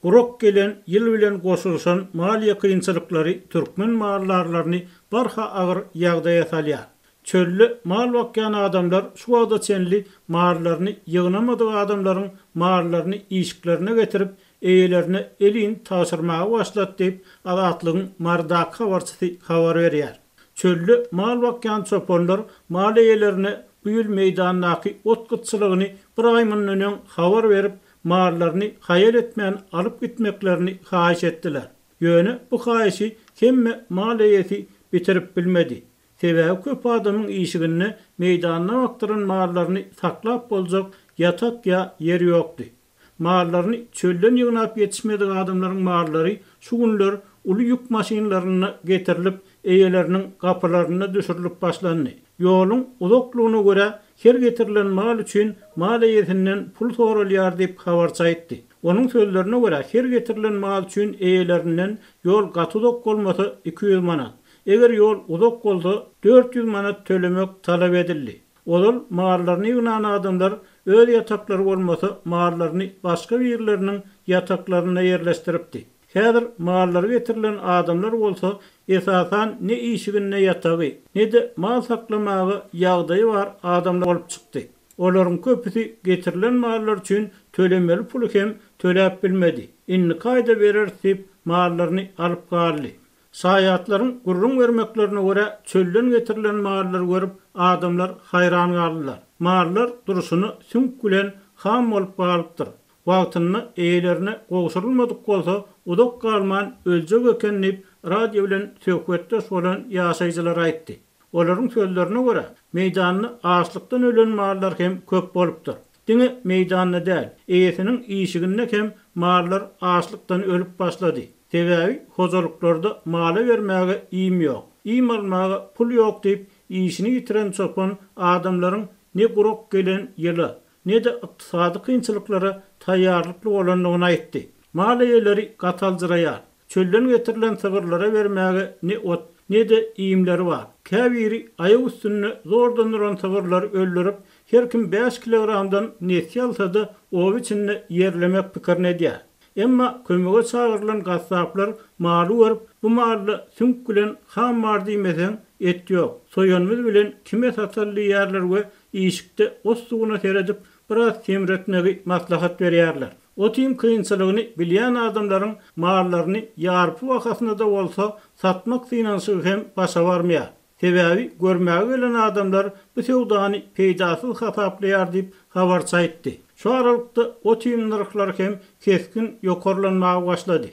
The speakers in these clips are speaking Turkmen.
Gurak gelen ýyl bilen goşulyşan maliýe kynçylyklary türkmen maldarlaryny barha agyr ýagdaýa salýar. Çölde mal bakýan adamlar şu wagta çenli mallaryny ýygnamadyk adamlaryň mallaryny işiklerine getirip, eýelerine elin tabşyrmaga başlady diýip, Azatlygyň Marydaky habarçysy habar berýär. Çölde mal bakýan çopanlar mal eýelerine bu ýyl meýdandaky ot gytçylygyny bir aý mundan öň habar berip, mallaryny haýal etmän alyp gitmeklerini haýyş etdiler. Ýöne bu haýyşy hemme mal eýesi bitirip bilmedi. Sebäbi köp adamyň işiginde meýdanda bakdyran mallaryny saklap boljak ýatak ýa ýer ýokdy. Mallaryny çölden ýygnap ýetişmedik adamlaryň mallary şu günler uly ýük maşynlarynda getirilip, eýeleriniň gapylarynda düşürilip başlandy. Ýoluň uzaklygyna görä, her getirilen mal üçin mal eýesinden pul soralýar diýip, habarçy aýtdy. Onuň sözlerine görä, her getirilen mal üçin eýelerinden ýol gaty uzak bolmasa 200 manat, eger ýol uzak bolsa 400 manat tölemek talap edildi. Ozal mallaryny ýygnan adamlar öz ýataklary bolmasa mallaryny başga birleriniň ýataklarynda ýerleşdiripdi. Häzir mallary getirilen adamlar bolsa esasan ne işiginde ýatagy, ne-de mal saklamaga ýagdaýy bar adamlar bolup çykdy. Olaryň köpüsi getirilen mallar üçin tölemeli puly hem töläp bilmedi. Indiki aýda bereris diýip mallaryny alyp galdy. Şaýatlaryň gürrüň bermeklerine görä, çölden getirilen mallary görüp, adamlar haýran galdylar. Mallar durşuna süňk bilen ham bolup galypdyr. Wagtynda eýelerine gowşurylmadyk bolsa, uzak galman öljek eken diýip, radio bilen söhbetdeş bolan ýaşaýjylar aýtdy. Olaryň sözlerine görä, meýdanda açlykdan ölen mallar hem köp bolupdyr. Diňe meýdanda däl, eýesiniň işiginde hem mallar açlykdan ölüp başlady. Sebäbi hojalyklarda mala bermäge iým ýok, iým almaga pul ýok diýip, işini ýitiren çopan adamlaryň ne gurak gelen ýyla, ne-de ykdysady kynçylyklara taýýarlykly bolandygyny aýtdy. Mal eýeleri gaty aljyraýar. Çölden getirilen sygyrlara bermäge ne ot, ne-de iýmleri bar. Käbiri aýak üstünde zordan duran sygyrlary öldürip, her kim bäş kilogramdan nesýe alsa-da, oba içinde ýerlemek pikirini edýär. Emma kömege çagyrylan gassaplar maly görüp, bu malda süňk bilen ham bar diýmeseň, et ýok, soýanymyz bilen kime sataly diýýärler we işikde ot suwuna seredip, biraz semretmegi maslahat berýärler. Ot-iým kynçylygyny bilýän adamlaryň mallaryny ýarpy bahasyna-da bolsa satmak synanyşygy hem başa barmaýar. Sebäbi görmäge gelen adamlar bu söwdany peýdasyz hasaplaýar diýip, habarçy aýtdy. Şu aralykda ot-iým nyrhlary hem kesgin ýokarlanmaga başlady.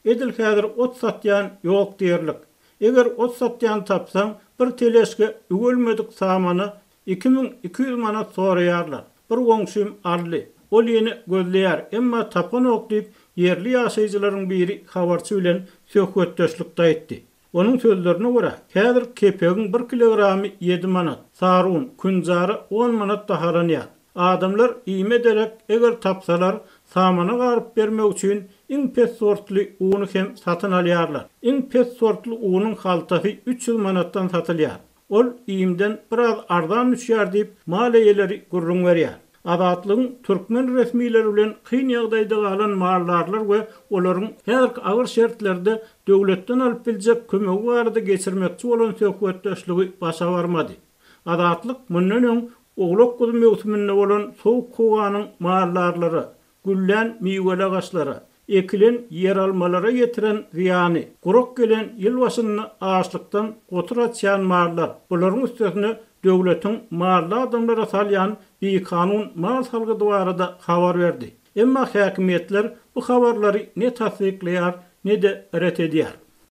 Edil häzir ot satýan ýok diýerlik. Eger ot satýan tapsaň, bir teležka üwelmedik samana 2200 manat soraýarlar. Bir goňşym aldy. Ol ýene gözleýär, emma tapanok diýip, ýerli ýaşaýjylaryň biri habarçy bilen söhbetdeşlikde aýtdy. Onuň sözlerine görä, häzir kepegiň bir kilogramy ýedi manat, sarun, künjara on manat bahalanýar. Adamlar iýme derek, eger tapsalar, samana garyp bermek üçin iň pes sortly uny hem satyn alýarlar. Iň pes sortly unuň haltasy 300 manatdan satylýar. Ol iýmden biraz arzan düşýär diýip, mal eýeleri gürrüň berýär. Azatlygyň türkmen resmileri bilen kyn ýagdaýda galan maldarlar we olaryň häzirki agyr şertlerde döwletden alyp biljek kömegi barada geçirmekçi bolan söhbetdeşligi başa barmady. Azatlyk mundan öň owlak-guzy möwsüminde bolan sowuk howanyň maldarlara, Güllän miweli agaçlara, ekilen ýeralmalara ýetiren zyýany, gurak gelen ýyl başynda açlykdan gotur açýan mallar, bularyň üstesine döwletiň mally adamlara salýan bikanun mal salgydy barada habar berdi. Emma häkimiýetler bu habarlary ne tassyklaýar, ne-de ret edýär.